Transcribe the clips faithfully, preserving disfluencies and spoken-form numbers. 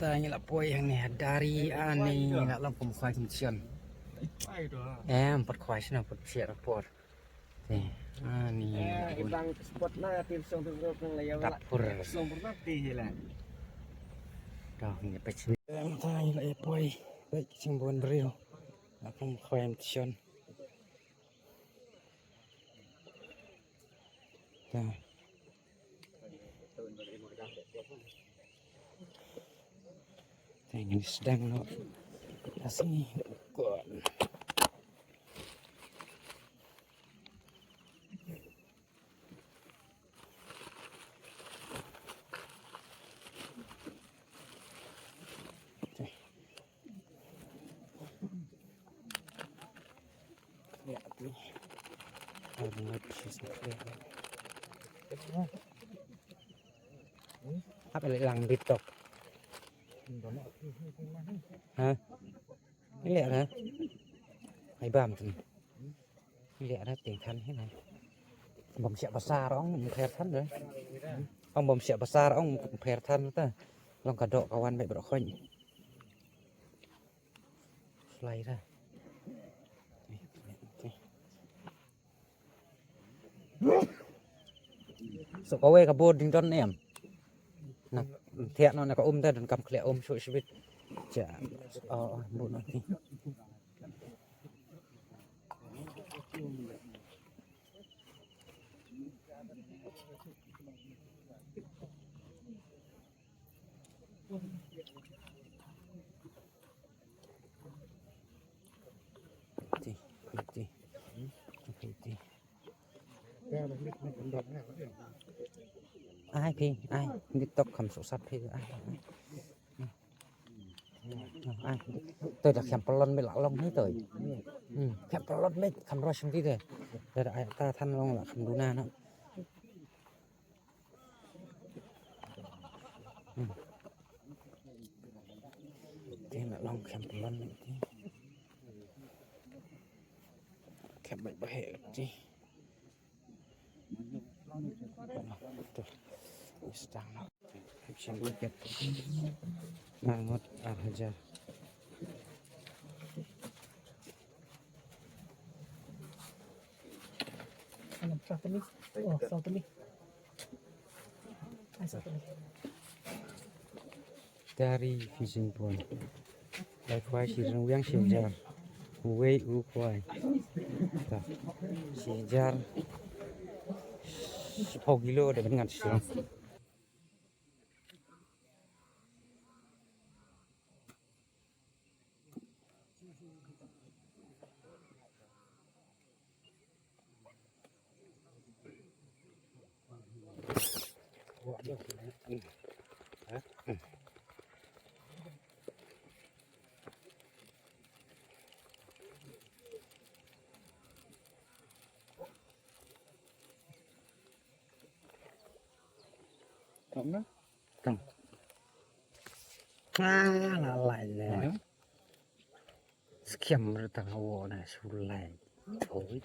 Ta ngi la poi hangne ha Dari, ani ngi la long kum khwai kum tsian. Em, pat khwai sna pat siat por. Te, ani ngi la poi. Dapur. Em, ta ngi la poi. Peit ka jingbun briew. La kum khwai kum tsian. Ta. Te ngin sdang noh. Asi. Kon. Hap ïaleh lang TikTok. Ha? Ïaleh na. Ai bam tu. Ïaleh na, teng than hi na. Bam siap pasar ong pher than de. Ong bam siap pasar ong pher than ta. Long ka dok ka wan bad bro khon. Slide ra. So kawei ka bor ding don em. Na, thiah noh na ka um ta don kam khlieh um shu shibit. Ja. Oh, oh, bu noh ti. Ti, ti. Ti, ti. Ai phi, ai, TikTok kham suk sat phi, ai, ai. Ai, toi da kham pylon me la long hi toi. Hmm, kham pylon me kham rush ti de. Da da ai ta than long la kham duna na. Hmm. Te na long kham pylon me ti. Kham bai ba he ti. Sdang noh. Nga ngot ar hajar. Dari fishing pond. Lai khwai shi ryngwiang shi hajar. Uwei u khwai. Ta. Shi hajar. Shiphew kilo da ban ngan shi. Tong na? Tong. Ah, la lai le. Skhem re tang hawo na sulai. Oi.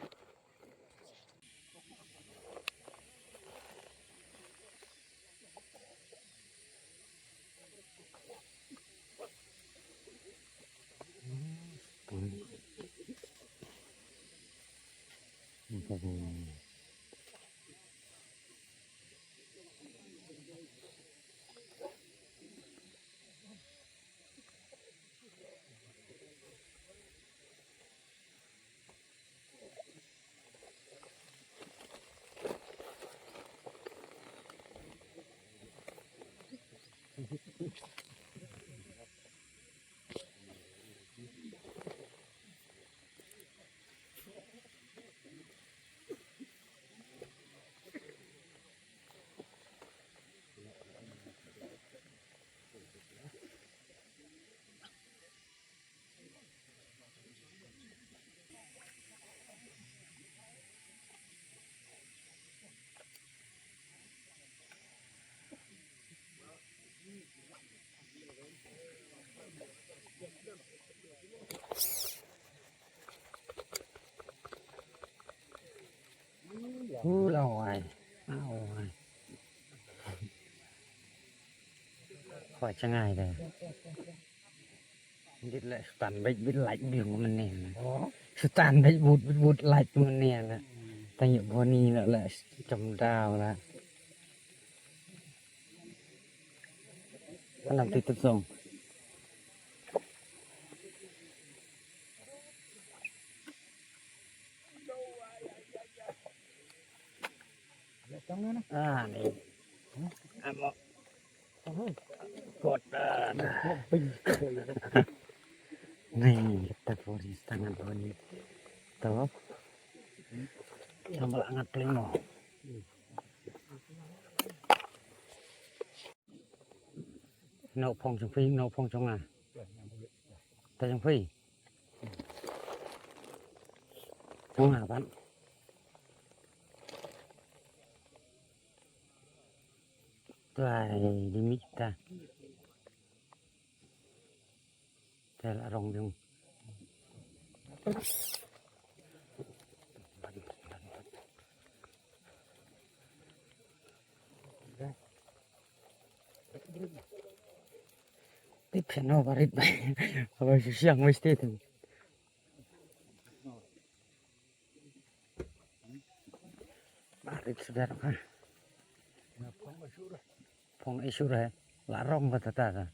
Hu la wai. Au wai. Khwa changai de. Dit le sutan bait bit lait biung mane na. Sutan bait but bit but lait mane na. Tang yu boni na le cham dau na. Kanam ti tup song. Ah, ni. Amo. Kot. Ni, ta pori, tangan pori. To. Tambah angat pelimo. No phong jong phi, no phong jong nga. Ta jong phi. Phong nga ban. Tuai di mit ta. Tel arong jong. Tip no barit bai. Aba siang mesti tu. Barit sudah ha. Phong isura. La rong kata ta.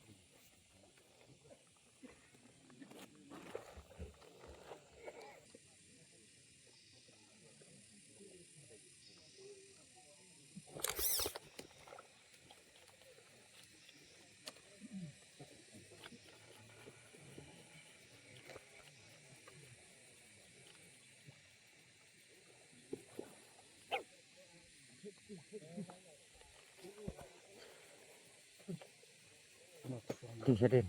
Ti sa din.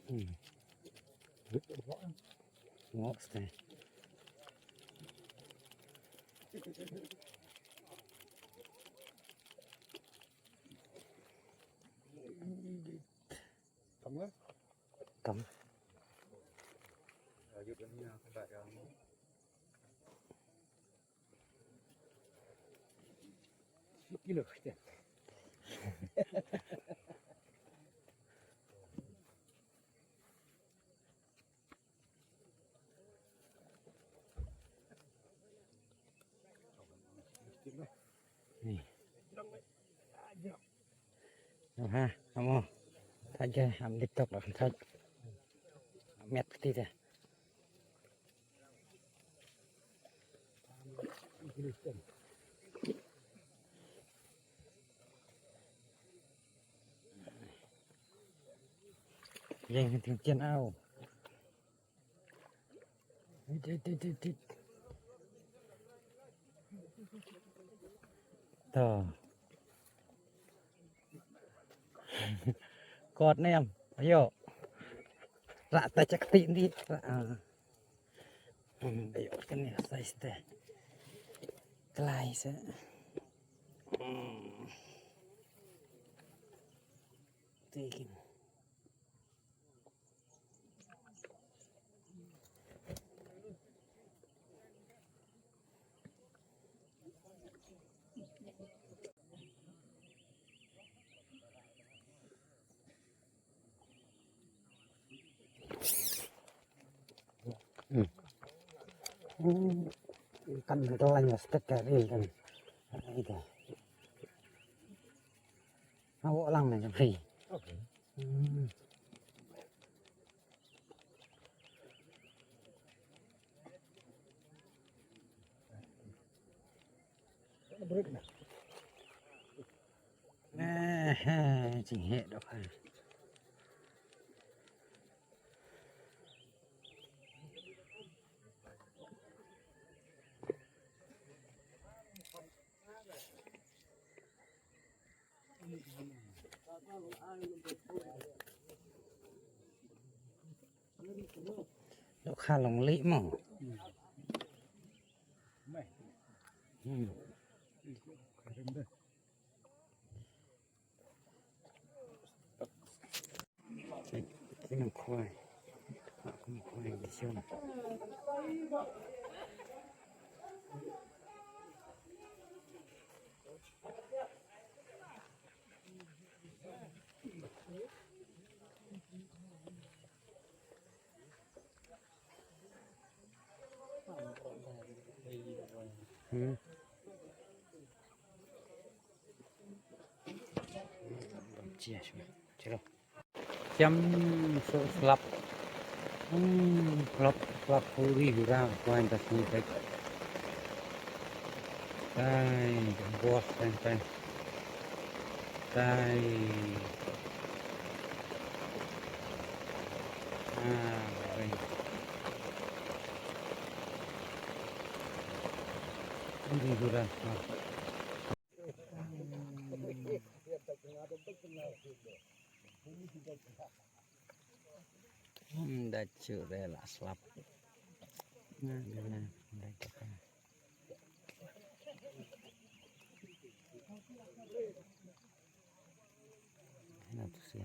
Hmm. What's that? Tong. Kilo. Ni. Aha, amo. Taja am TikTok lah kan. Miat peti dah. Yang ting tian au. Dit, dit, dit, dit. To. Kot nem. Ayo. Rak ta chak ti ni. Rak, ah. Hmm, ayo, kane size te. Klai se. Hmm. Te kin. Hmm. Hmm. Kan dolan ya stek ka ril kan. Ito. Awo lang na jam free. Okay. Hmm. Eh, eh, jingeh dok. Dohkha long lieh mo. Hmm. Kum khwai. Kum khwai di sum. Hmm. Chalo. Jam so slap. Hmm, slap, slap huri hura, kuan tas ni tek. Tai, bos, tai, tai. Tai. Ah, tai. Huri hura. Hmm, da chu re la slap. Na, na, na, da chu. Na tu si.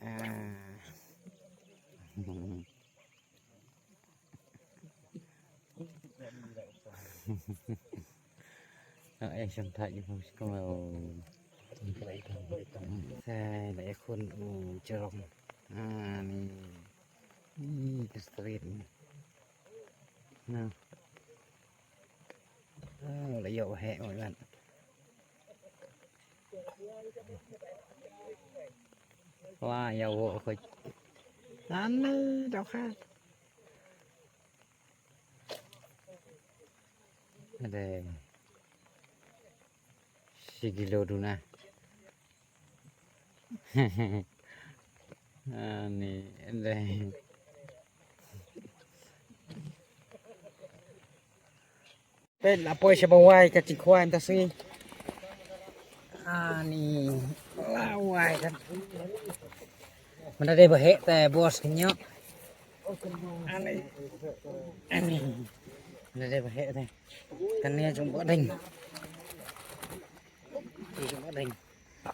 Ah. Ơ, em xem thoại cho không có màu. Sai, lại khuôn, ừ, cherong. À, ni. Ni, cái street ni. Nào. Ơ, lại dọn hẹ mọi bạn. Wah, ya wo ko. Ane, dohkha. Ade. Shi kilo duna. Ani, ade. Peit la poi shaba wai ka jingkhwai mynta sngi. Ani la wai kan. Mynta dei ba heh te bos kynñoh. Ani. Ani. Mynta dei ba heh te. Kane jong ba ding. Jong ba ding.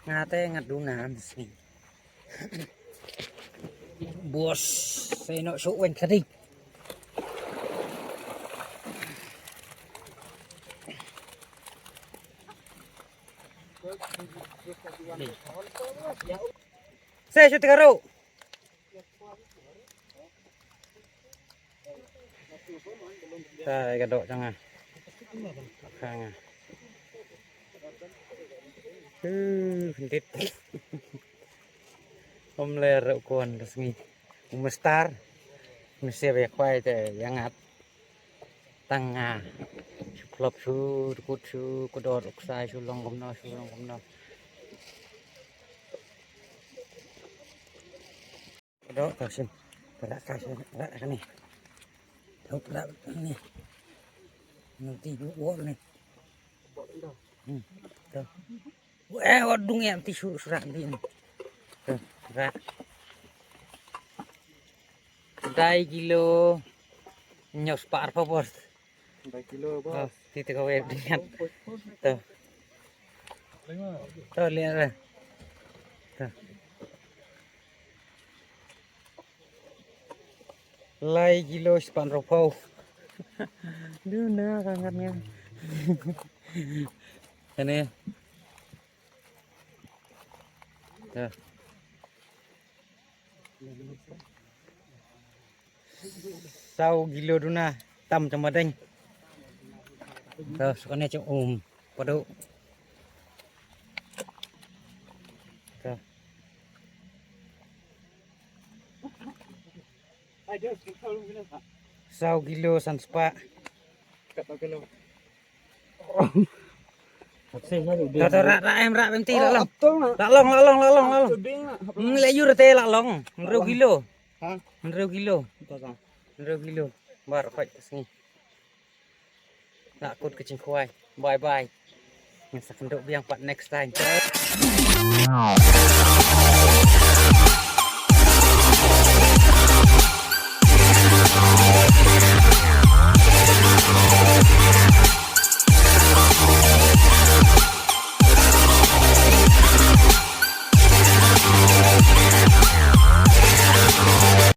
Nga te nga duna mynta sngi. Bos, sa ïa noh shuh weng khading. Sa shuh te ka ruh. Sa ka doh jong nga. Ka nga. Uh, khyndiat. Ym leh ruh kwah ka sngi. U Mister. Mister ba ïa khwai te ïa ngat. Tang nga. Shu klop shu dkut shu kdor u ksai shu long kumno shu long kumno. Doh, ka shim. Ka rak, ka shim. Rak kane. Doh, rak kane. Nanti duk wok ni. Hmm. Doh. Eh, wok dung ya nanti su-, surak nanti ni. Doh, rak. Dai kilo. Nyos par pa bos. Dai kilo, bos. Oh, ti te kawei ding ngat. To. To, lihat lah. To. Lai kilo spah hynriewphew. Duna ka ngat nga. Kane. To. Saw kilo duna tam jong madeng. To, sukane jong um padu. To. Saw kilo san spah. To, to, rak, rak, em, rak, em, ti, rak long. Rak long, rak long, rak long, rak long. Hmm, leh ïur te rak long. Hynriew kilo. Ha? Hynriew kilo. Hynriew kilo. Bar, khot ka sngi. Rak kut ka jingkhwai. Bye bye. Ngin sa kynduh biang pat next time.